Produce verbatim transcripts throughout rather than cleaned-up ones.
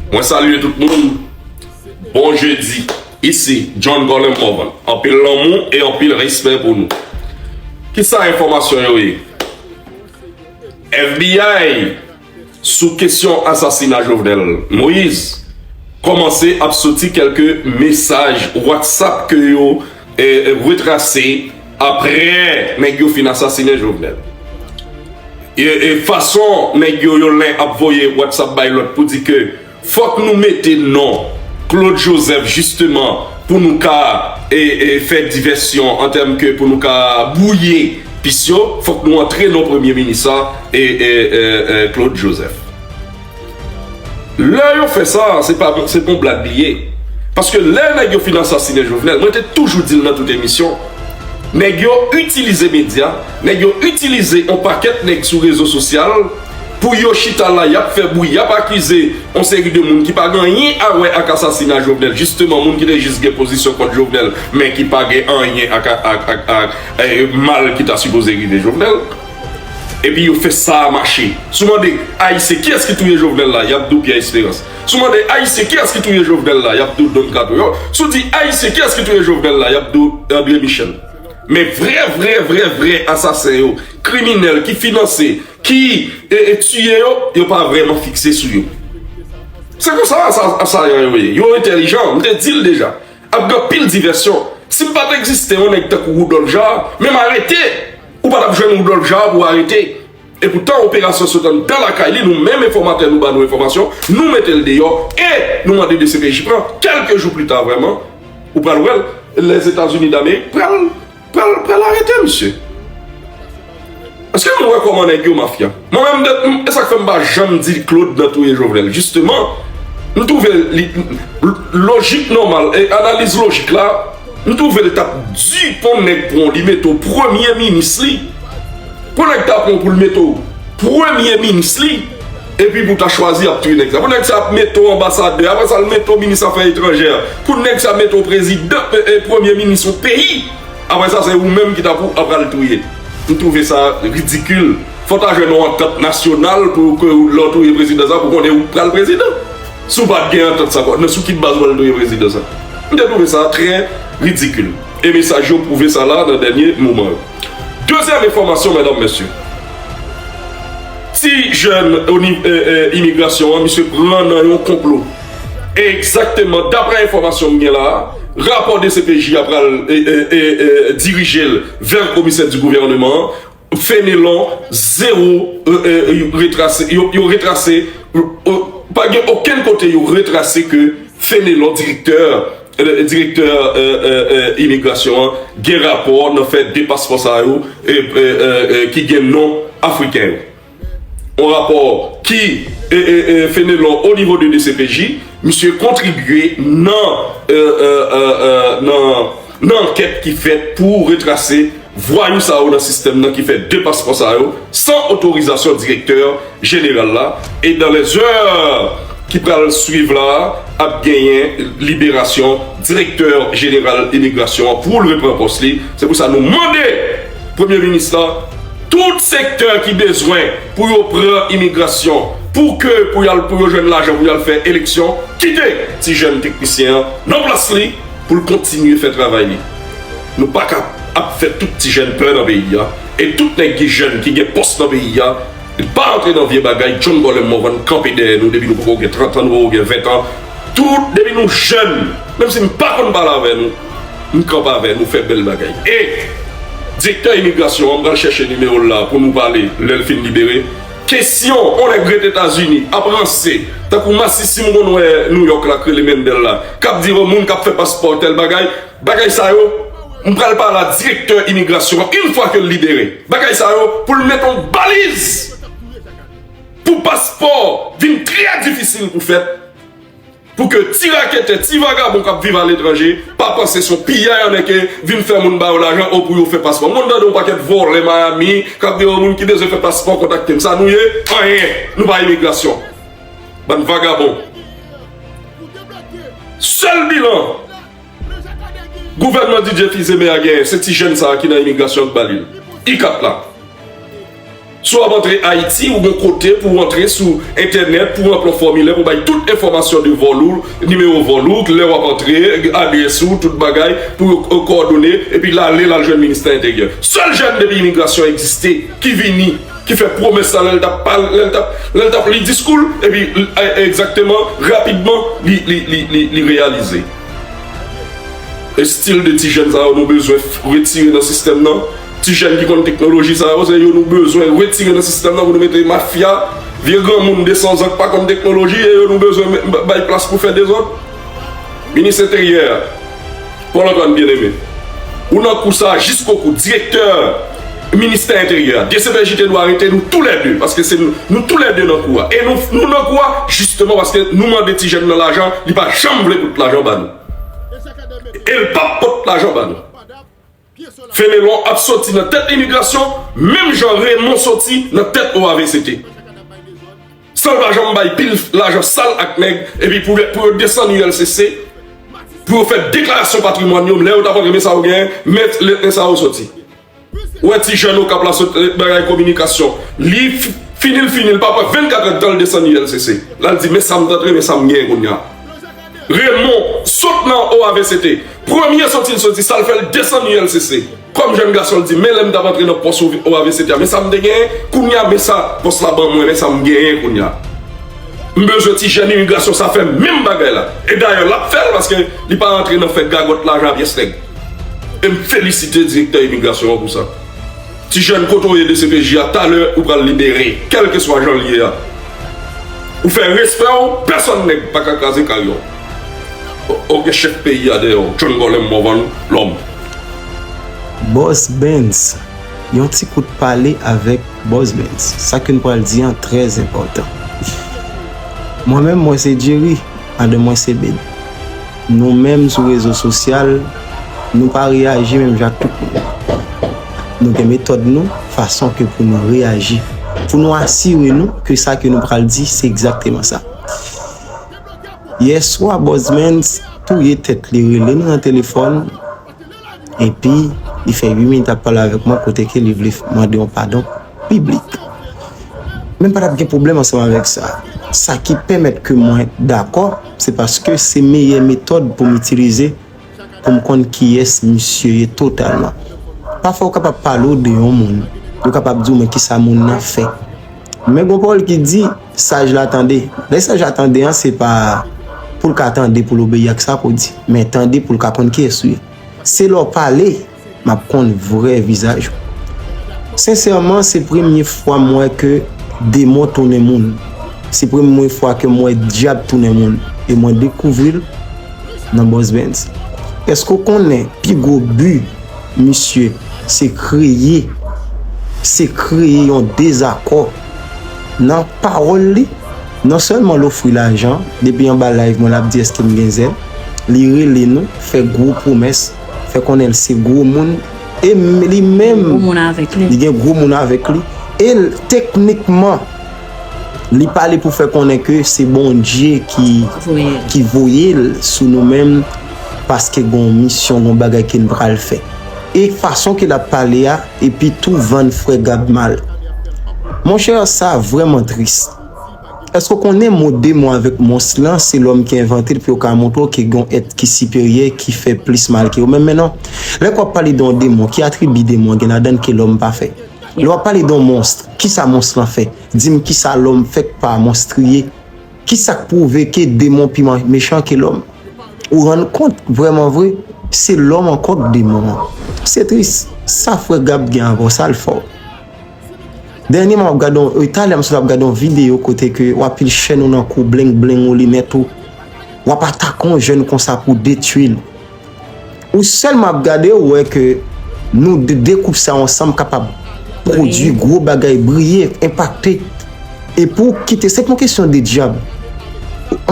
Mwen salye tout moun. Bon jedi. Isi, John Colin Morvan. Anpil lanmou e anpil respè pou nou. Kisa enfòmasyon yo ye? F B I sou kesyon asasina Jovenel Moïse kòmanse ap soti kèlke mesaj WhatsApp ke yo eh, retrase apre nèg yo fin asasinen Jovenel. E, e fason nèg yo, yo len ap voye WhatsApp bay lòt pou di ke fòk nou mete non Claude Joseph jisteman pou nou ka e, e, fè divèsyon an tèm ke pou nou ka bwouye pis yo, fòk nou antre non premye minis la e, e, e, e, Claude Joseph. Lè yo fè sa, se pa se bon blag li ye. Paske lè nèg yo fin asasinen Jovenel, mwen te toujou di l nan tout emisyon, nèg yo itilize medya, nèg yo itilize yon pakèt nèg sou rezo sosyal pou yo chita la, y ap fè bri, y ap akize yon seri de moun ki pa gen anyen a wè ak asasina Jovenel. Jisteman, moun ki te jis gen pozisyon kont Jovenel, men ki pa gen anyen ak, ak, ak, ak, eh, mal ki ta sipoze rive Jovenel. Epi yo fè sa a mache. Si w mande Ayisyen kiyès ki touye Jovenel la, y ap di w Pierre Espérance. Si w mande Ayisyen kiyès ki touye Jovenel la, y ap di w Don Kato. Yo, si w di Ayisyen kiyès ki touye Jovenel la, y ap di w André Michel. Men vrè, vrè, vrè, vrè asasen yo, kriminèl ki finanse, ki e, e tiye yo, yo pa vrèman fikse sou yo. Se konsa sa, sa yo ye. Yo entèlijan, m te di l deja. Ap gen anpil divèsyon. Si m pa t egziste, yon nèg tankou Woodolph Jaar, menm arete, ou pa t ap jwenn Woodolph Jaar pou arete. Epoutan, operasyon sot anndan lakay li, nou menm enfòmatè, nou ba nou enfòmasyon, nou mete l deyò, e nou mande D C P J pran. Kèlke jou pli ta, vrèman, ou pral wè l, Lèzetazini Damerik pral, pral, pral arete misye. Èske nou wè kòman nèg yo mafya? Mwen menm, de, m, e sa k fè m pa janm di Claude nan touye Jovenel. Jisteman, m twouve li, l, lojik nòmal, e analiz lojik la, m twouve l t ap di pou yon nèg pran w, li mete w premye minis li. Pou nèg ta pran w pou l mete w premye minis li, epi pou ta chwazi ap touye nèg sa. Pou nèg sa ap mete w anbasadè, apre sa l mete w minis afè etranjè. Pou nèg sa mete w prezidan, e, e, premye minis yon peyi. Apre sa, se ou menm ki ta pou ap pral touye. M twouve sa ridikil. Fò ta jwenn yon antant nasyonal pou ke lè w touye prezidan sa, pou konnen ou pral prezidan. Si w pa t gen antant sa, nan sou ki baz w al touye prezidan sa? M te twouve sa trè ridikil. E mesaj yo pwouve sa la nan dènye moman yo. Dezyèm enfòmasyon, medam, mesye. Ti jèn o niv-, e, e, imigrasyon an, misye pran nan yon konplo. Egzakteman, daprè enfòmasyon m gen la a, rapò D C P J a pral e, e, e, e, dirije l vè komisè di gouvèneman an. Fenelon, zewo, e, e, yo retrase, yo, yo retrase, e, e, pa gen okenn kote yo retrase ke Fenelon, direktè, e, direktè, e, e, e, imigrasyon an, gen rapò nan fè de paspò sa yo, e, e, e, e, ki gen non afriken yo. Yon rapò ki, e, e, e, Fenelon, o nivo de D C P J, misye kontribye nan, e, e, e, e, nan, nan ankèt ki fèt pou retrase vwayou sa yo nan sistèm nan ki fè de paspò sa yo san otorizasyon direktè jeneral la. E dans les heures ki pral swiv la, ap genyen liberasyon direktè jeneral imigrasyon an pou l repran pòs li. Se pou sa nou mande premye minis la, tout sektè ki bezwen pou yo pran imigrasyon, pou ke, pou y al, pou yo jwenn lajan, pou y al fè eleksyon, kite ti jèn teknisyen an nan plas li pou l kontinye fè travay li. Nou pa ka ap fè tout ti jèn pè nan peyi a. E tout nèg ki jèn, ki gen pòs nan peyi a, pa antre nan vye bagay. John Colin Morvan kanpe dèyè nou depi nou poko gen trant an, nou poko gen ven an. Tout, depi nou jèn, menm si m pa konn pale avè nou, m kanpe avè nou, fè bèl bagay. E direktè imigrasyon an, m pral chèche nimewo l la pou nou pale lè l fin libere. Kesyon, yon nèg ret Etazini, ap ranse, tankou masisi m konn wè Nouyòk la, k rele Mendel la, k ap di, o, moun k ap fè paspò, tèl bagay. Bagay sa yo, m pral pale a direktè imigrasyon an, yon fwa ke l libere. Bagay sa yo, pou l mete yon baliz, pou paspò vin trè difisil pou fèt, pou ke ti raketè, ti vagabon k ap viv aletranje, pa panse se yon piyay annèke vin fè moun ba yo lajan, o, pou yo fè paspò. M konn tande yon pakèt vòlè Miami k ap di, o, moun ki bezwen fè paspò, kontakte m. Sa nou ye? Anyen. Nou pa imigrasyon. Bann vagabon. Sèl bilan gouvènman Didier Fils-Aimé a genyen, se ti jèn sa a ki nan imigrasyon k ba li l. I kat la. Si w ap antre Ayiti, ou gen kote pou w antre sou entènèt, pou w ranpli yon fòmilè, pou w bay tout enfòmasyon de vòl ou, nimewo vòl ou, lè w ap antre, adrès ou, tout bagay, pou yo, euh, kowòdone, epi l ale, l al jwenn ministè enteryè. Sèl jèn depi imigrasyon egziste, ki vini, ki fè pwomès la lè l t ap pale, lè l t ap, lè l t ap li diskou l, epi, eh, egzakteman, rapidman, li, li, li, li, li reyalize. Estil de ti jèn sa yo nou bezwen f-, retire nan sistèm nan. Ti jèn ki konn teknoloji sa yo, se yo nou bezwen retire nan sistèm nan pou nou mete mafya, vye granmoun de san zan k pa konn teknoloji, e yo nou bezwen m-, bay plas pou fè dezòd. Minis Enteryè a, Paul Antoine Bien-Aimé, ou nan kou sa a jiskokou, direktè ministè Enteryè a. D C P J te dwe arete nou toulède, paske se nou, nou toulède nan kou a. E nou, nou nan kou a, jisteman, paske nou mande ti jèn nan lajan, li pa janm vle pot lajan ba nou. E l p ap pot lajan ba nou. Fenelon ap soti nan tèt imigrasyon, menm jan Raymond soti nan tèt O A V C T. San l pa janm bay pil lajan sal ak nèg, epi pou, pou yo desann U L C C, pou yo fè deklarasyon patrimwàn yo, lè yo t ap antre, men sa yo genyen, men lè, men sa yo soti. Ou wè ti jèn Okap la sot, eh, bagay kominikasyon. Li f-, fini l fini, l pa pran vennkat è tan l desann U L C C. L al di, men sa m t antre, men sa m genyen kounye a. Raymond sot nan O A V C T. Premye soti l soti, sa l fè l desann U L C C. Kòm jèn gason, l di, men lè m t ap antre nan pòs O A V C T a, men sa m te genyen, kounye a, men sa pòs la ban mwen, men sa m genyen kounye a. M bezwen ti jèn imigrasyon sa fè menm bagay la. E dayè, l ap fè l, paske li pa rantre nan fè gagòt lajan a pyès nèg. E m felisite direktè imigrasyon an pou sa. Ti jèn, kote w ye, D C P J a, talè ou pral libere, kèlkeswa jan l ye a. Ou fè respè w, pèsonn nèg pa ka kraze kay w. O-, oke, chèf peyi a dèyè w, John Golem Morvan, lòm. Bòs Benz, yon ti kout pale avèk Bòs Benz. Sa ke n pral di an trè enpòtan. Mwen menm, mwen se Jerry, madanm mwen se Bed. Nou menm sou rezo sosyal, nou pa reyaji menm jan ak tout moun. Nou gen metòd nou, fason ke pou nou reyaji. Pou nou asire nou ke sa ke nou pral di, se egzakteman sa. Yèswa, Bòs Benz touye tèt li, rele nou nan telefòn, epi li fè uit minit ap pale avèk mwen kote ke li vle mande yon padon piblik. Men m pa t ap gen pwoblèm ansanm avèk sa. Sa ki pèmèt ke mwen dakò, se paske se meyè metòd pou m itilize pou m konn kiyès misye ye totalman. Pafwa yo kapab pale w de yon moun, yo kapab di w men kisa moun nan fè. Men gon pawòl ki di, saj la tande. Lè saj la tande an, se pa pou l ka tande pou l obeyi ak sa ke w di, men tande pou l ka konn kiyès ou ye. Se lè w pale, m ap konn vrè vizaj ou. Sensèman, se premye fwa m wè ke demon tounen moun. Se premye fwa ke m wè dyab tounen moun. E mwen dekouvri l nan Bòs Benz. Èske w konnen pi gwo bi misye se kreye, se kreye yon dezakò nan pawòl li? Non sèlman l ofri lajan, depi anba live mwen l ap di èske m gen zèl, li rele nou, fè gwo pwomès, fè konnen l se gwo moun, e m- li menm, Gwo moun avèk li. Li gen gwo moun avèk li, e l- teknikman, li pale pou fè konnen ke se Bondye ki, Voye l. Ki voye l sou nou menm, paske gon misyon, gon bagay ke n pral fè. E fason ke l ap pale a, epi tou vann frè Gab mal. Monchè, sa vrèman tris. Èske w konnen mo demon avèk mons lan, se lòm ki envante l pou yo ka montre w ke gen yon èt ki siperyè, ki fè plis mal ke yo menm? Men non. Lè w ap pale de yon demon, ki atribi demon gen ladan l ke lòm pa fè? Lè w ap pale de yon mons, kisa mons lan fè? Di m kisa lòm fè k pa monstriye? Kisa k pwouve ke demon pi ma- mechan ke lòm? Ou rann kont, vrèman vre, se lòm ankò k demon an. Se tris. Sa frè Gab gen avè w, sa l fè w? Dènyèman, w ap gade yon, e, talè m sot ap gade yon videyo kote ke w ap pil chèn ou nan kou, bling bling ou, linèt ou. W ap atake yon jèn konsa pou detwi l. Ou sèlman ap gade, ou wè ke nou de, de koup sa yo ansanm kapab pwodui gwo bagay, briye, enpakte. E pou w kite, se pa yon kesyon de dyab.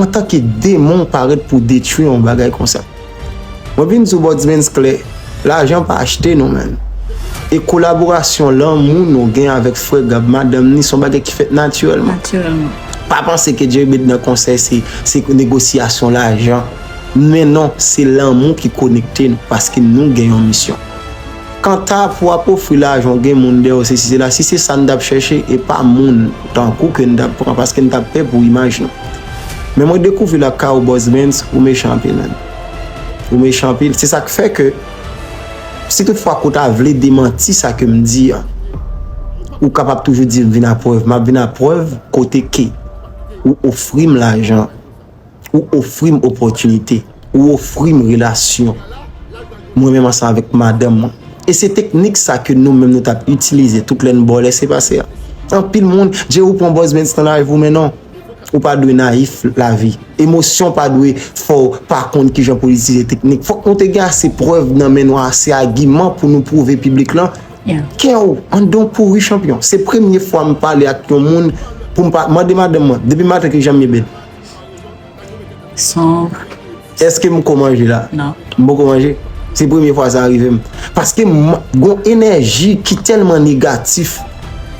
Antanke demon, w parèt pou w detwi yon bagay konsa. Mwen vin di w, Bòs Benz, klè, lajan pa achte nou, menn. E kolaborasyon, lanmou nou gen avèk frè Gab, madanm ni, se yon bagay ki fèt natirèlman. Natirèlman. Pa panse ke Jerry Bed nan konsèy se, se negosyasyon lajan. Men non, se lanmou ki konekte nou, paske nou gen yon misyon. Kanta pou w ap ofri lajan, w gen moun dèyè w, sesi sela, si se sa n t ap chèche, e pa moun tankou ke n t ap pran, paske n t ap pè pou imaj nou. Men mwen dekouvri l ak Kawo Buzz Benz, ou mechan anpil, menn. Ou mechan anpil. Se sa k fè ke, si toutfwa ke w ta vle demanti sa ke m di a, ou kapab toujou di m vin a prèv. M ap vin a prèv kote ke ou ofri m lajan. Ou ofri m opòtinite, ou ofri m relasyon. Mwen menm ansanm avèk madanm mwen. E se teknik sa ke nou menm nou t ap itilize tout lè n ba w lèsepase a. Anpil moun, Jerry, ou pran Buzz Benz nan live ou, men non. Ou pa dwe nayif lavi. Emosyon pa dwe fè w pa konn kijan pou w itilize teknik. Fòk nou te gen ase prèv nan men nou, ase agiman pou nou pwouve piblik lan ke w anndan w pouri, chanpyon. Se premye fwa m pale ak yon moun pou m pa mande madanm mwen, depi maten kijan m ye bèl. Èske m ko manje la? Non. M poko manje. Se premye fwa sa rive m. Paske m gon enèji ki tèlman negatif.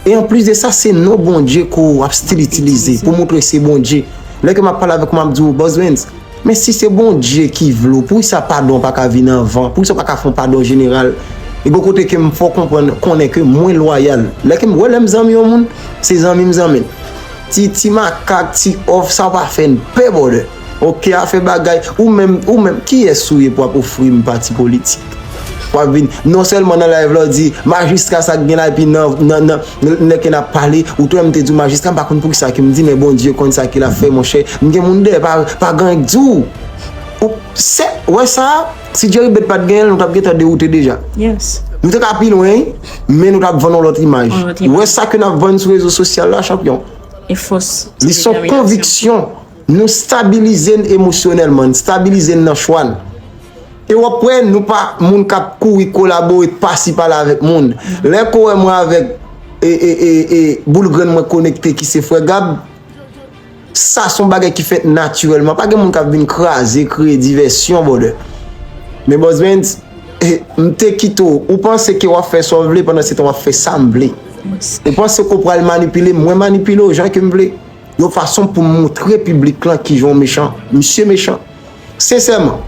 E anplis de sa, se non Bondye ke w ap still itilize pou montre se Bondye. Lè ke m ap pale avèk ou, m ap di w, Buzz Benz, men si se Bondye ki vle w, poukisa padon pa ka vin anvan? Poukisa w pa ka fè yon padon jeneral? E gon kote ke m fè w konprann, konnen ke mwen lwayal. Lè ke m, wè, lè m zanmi yon moun, se zanmi m zanmi l. Ti, ti makak, ti òf, sa w pa fè n pè, brother. Oke, afè bagay, ou menm, ou menm, kiyès ou ye pou w ap ofri m pati politik? W ap vin, non sèlman nan live la, w di, majistra sa k gen la, epi nan, nan, nan, lè ke n ap pale, ou tou, m te di w, majistra, m pa konn poukisa ke m di, men Bondye konn sa ke l ap fè, monchè. M gen moun dèyè, pa, pa gen anyen k di w. Ou, se, wè sa, si Jerry Bèt pa t genyen l, nou t ap gentan dewoute deja. Yes. Nou te ka pi lwen, men nou t ap vann yon lòt imaj. Yon lòt imaj. Ou wè sa ke n ap vann sou rezo sosyal la, chanpyon? E fòs, se determinasyon. Li se yon konviksyon. Nou stabilize n emosyonèlman, n stabilize n nan chwa n. E w ap wè, nou pa moun k ap kouri kolabore pasi pala avèk moun. Lè ke w wè mwen avèk e, e, e, e, boul grenn mwen konekte ki se frè Gab, sa se yon bagay ki fèt natirèlman. Pa gen moun k ap vin kraze, kreye divèsyon, brother. Men Buzz Benz, e, m te kite w. Ou panse ke w ap fè sa w vle, pandan se tan w ap fè sa m vle. Ou panse ke w pral manipile m, mwen manipile w jan ke m vle. Yon fason pou m montre piblik lan kijan w mechan. Misye mechan. Sensèman,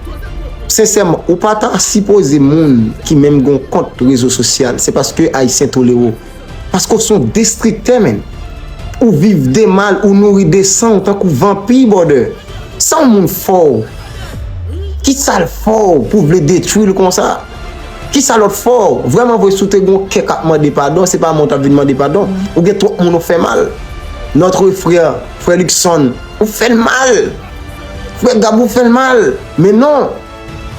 sensèman, ou pa ta sipoze moun ki menm gon kont rezo sosyal, se paske Ayisyen tolere w. Paske w se yon destriktè, menn. Ou viv de mal, ou nouri de san, ou tankou vanpi, brother. Sa yon moun fè w? Kisa l fè w pou w vle detwi l konsa? Kisa lòt fè w? Vrèman vre, si w te gon kè k ap mande padon, se pa mwen w t ap vin mande padon. Ou gen twòp moun ou fè mal. Notre frère, frè Luckson, ou fè l mal. Frè Gab, ou fè l mal. Men non.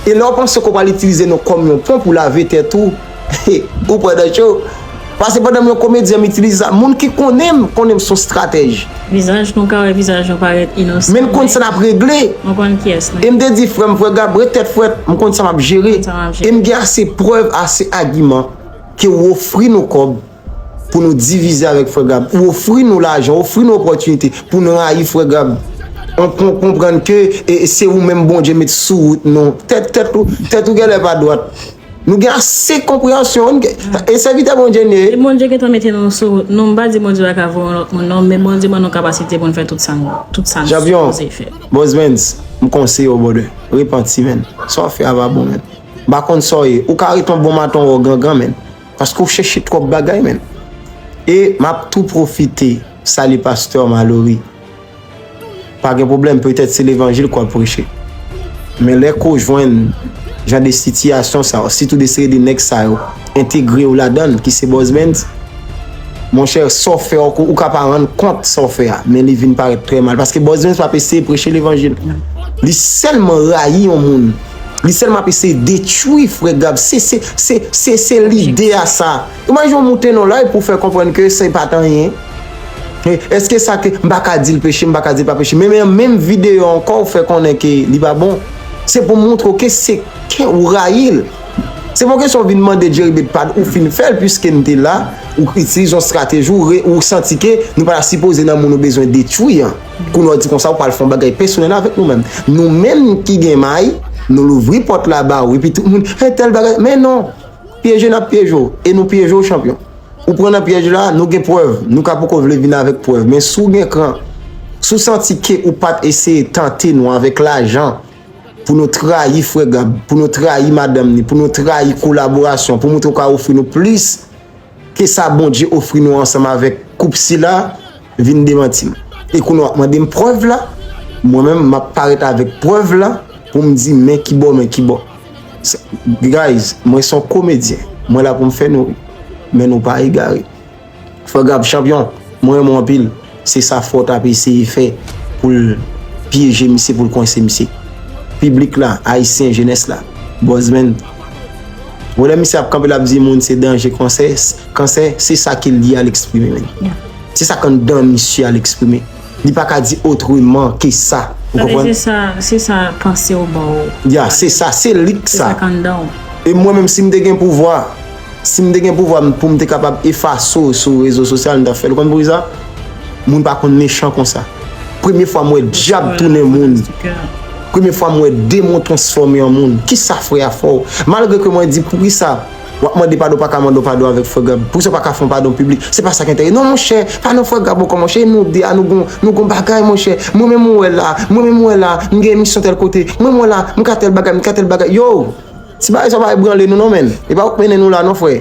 E lè w panse ke w pral itilize nou kòm yon pon pou lave tèt ou, ou pran nan cho. Paske pandan m yon komedyen, m itilize sa. Moun ki konnen m, konnen m se yon stratèj. Vizaj nou ka wè, vizaj nou parèt inosan. Men n konn sa n ap regle. Nou konn kiyès nou ye. E m te di frè m, frè Gab, ret tèt frèt, m konn sa m ap jere. Konn sa m ap jere. E m gen ase prèv, ase agiman ke w ofri nou kòb pou nou divize avèk frè Gab. Ou ofri nou lajan, ofri nou opòtinite pou nou rayi frè Gab. Ou konprann ke e, e se ou menm Bondye met sou wout nou. Tèt, tèt ou, tèt ou genlè pa dwat. Nou gen ase konpreyansyon, nou gen, e sèvitè Bondye n ye. E Bondye gentan mete nou sou wout nou, m pa di Bondye pa ka voye yon lòt moun non, men Bondye ban nou kapasite pou n fè tout sa n, tout sa n sipoze fè. Buzz Benz, m konseye w, brother. Repanti, menn. Sa w fè a pa bon, menn. M pa konn sa w ye. Ou ka ret yon bon maten, w gangan, menn. Paske w chèche twòp bagay, menn. E m ap tou pwofite salye pastè Malory. Pa gen pwoblèm, petèt se levanjil ke w ap preche. Men lè ke w jwenn jan de sitiyasyon sa yo, sitou de seri de nèg sa yo entegre w ladan l, ki se Buzz Benz, monchè, sa w fè a, ou ka pa rann kont sa w fè a, men li vin parèt trè mal. Paske Buzz Benz p ap eseye preche levanjil. Li sèlman rayi yon moun. Li sèlman ap eseye detwi frè Gab. Se, se, se, se, se lide a sa. Imajine w moute nan live pou fè konprann ke se pa t anyen. E, èske sa ke m pa ka di l peche, m pa ka di l pa peche. Men, men menm videyo ankò, ou fè konnen ke li pa bon. Se pou montre w ke se ke ou rayi l. Se pa yon kesyon w vin mande Jerry Bedpad, ou fin fè l, piske n te la, ou itilize yon estrateji, ou re-, ou santi ke nou pa ta sipoze nan moun ou bezwen detwi an. Kounye a w di konsa, ou pral fè yon bagay pèsonèl avèk nou menm. Nou menm ki gen may, nou louvri pòt la ba ou, epi tout moun, "Hey, tèl bagay." Men non, pyeje n ap pyeje w, e nou pyeje w, chanpyon. Ou pran nan pyèj la, nou gen prèv, nou ka poko vle vin avèk prèv, men si w gen kran, si w santi ke ou pa t eseye tante nou avèk lajan, pou nou trayi frè Gab, pou nou trayi madanm ni, pou nou trayi kolaborasyon, pou montre w ka ofri nou plis ke sa Bondye ofri nou ansanm avèk koup sila, vin demanti m. E kounye w ap mande m prèv la, mwen menm m ap parèt avèk prèv la pou m di men ki bò, men ki bò. Guys, mwen se yon komedyen, mwen la pou m fè nou ri, men nou pa egare. Frè Gab, chanpyon, mwen renmen w anpil. Se sa Fò t ap eseye fè pou l pyeje misye, pou l kwense misye. Piblik la, ayisyen, jenès la, Bòzmèn. Wè lè misye ap kanpe l ap di moun se danje kansè, kansè, se sa ke li al eksprime, menn. Se sa k anndan misye al eksprime. Li pa ka di otreman ke sa. Ou konprann? Se sa, se sa panse w ba w. Ya, se sa, se li k sa. Se sa k anndan w. E mwen menm, si m te gen pouvwa, si m te gen pouvwa m- pou m te kapab efase w sou rezo sosyal, m t ap fè l. Ou konn poukisa? Moun pa konn mechan konsa. Premye fwa m wè dyab tounen moun. Premye fwa m wè demon transfòme an moun. Kisa frè a fè w? Malgre ke mwen di, poukisa w ap mande padon, pa ka mande w padon avèk frè Gab? Poukisa w pa ka fè yon padon piblik? Se pa sa k enterese. Non, monchè, pa nan frè Gab ankò, monchè. E nou de a, nou gon, nou gon bagay, monchè. Mwen menm ou wè la, mwen menm ou wè la, m gen emisyon tèl kote. Mwen menm ou wè la, m ka tèl bagay, m ka tèl bagay. Yo! Ti bagay sa pa ebranle nou non, menn. E pa ou k mennen nou la non, frè.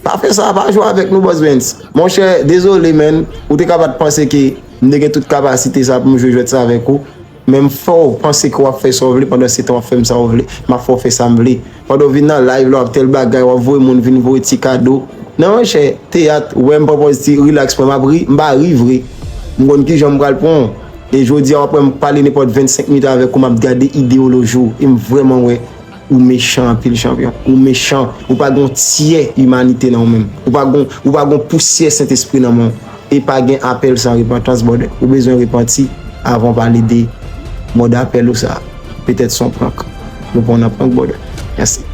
Pa fè sa, pa jwe avèk nou, Boss Benz. Monchè, dezole, menn. Ou te ka pa t panse ke m te gen tout kapasite sa pou m jwe jwèt sa avèk ou. Men m fè w panse ke w ap fè sa w vle, pandan se tan w ap fè m sa w vle. M ap fè w fè sa m vle. Pandan w vin nan live la, w ap tèl bagay, w ap voye moun vin voye ti kado. Non, monchè, teyat, ou wè m pran pòz ti relax, frè, m ap ri, m pa ri vre. M konn kijan m pral pran w. E jodi a, w ap wè m pale nenpòt vennsenk minit avèk ou, m ap gade ideyoloji w. E m vrèman wè ou mechan anpil, chanpyon. Ou mechan. Ou pa gen yon tyè imanite nan ou menm. Ou pa gen, ou pa gen yon pousyè Sentespri nan men w. E pa gen apèl san repantans, brother. Ou bezwen repanti avan w pale de mòd apèl ou sa. Petèt se yon prank. Nou pran w nan prank, brother. Mèsi.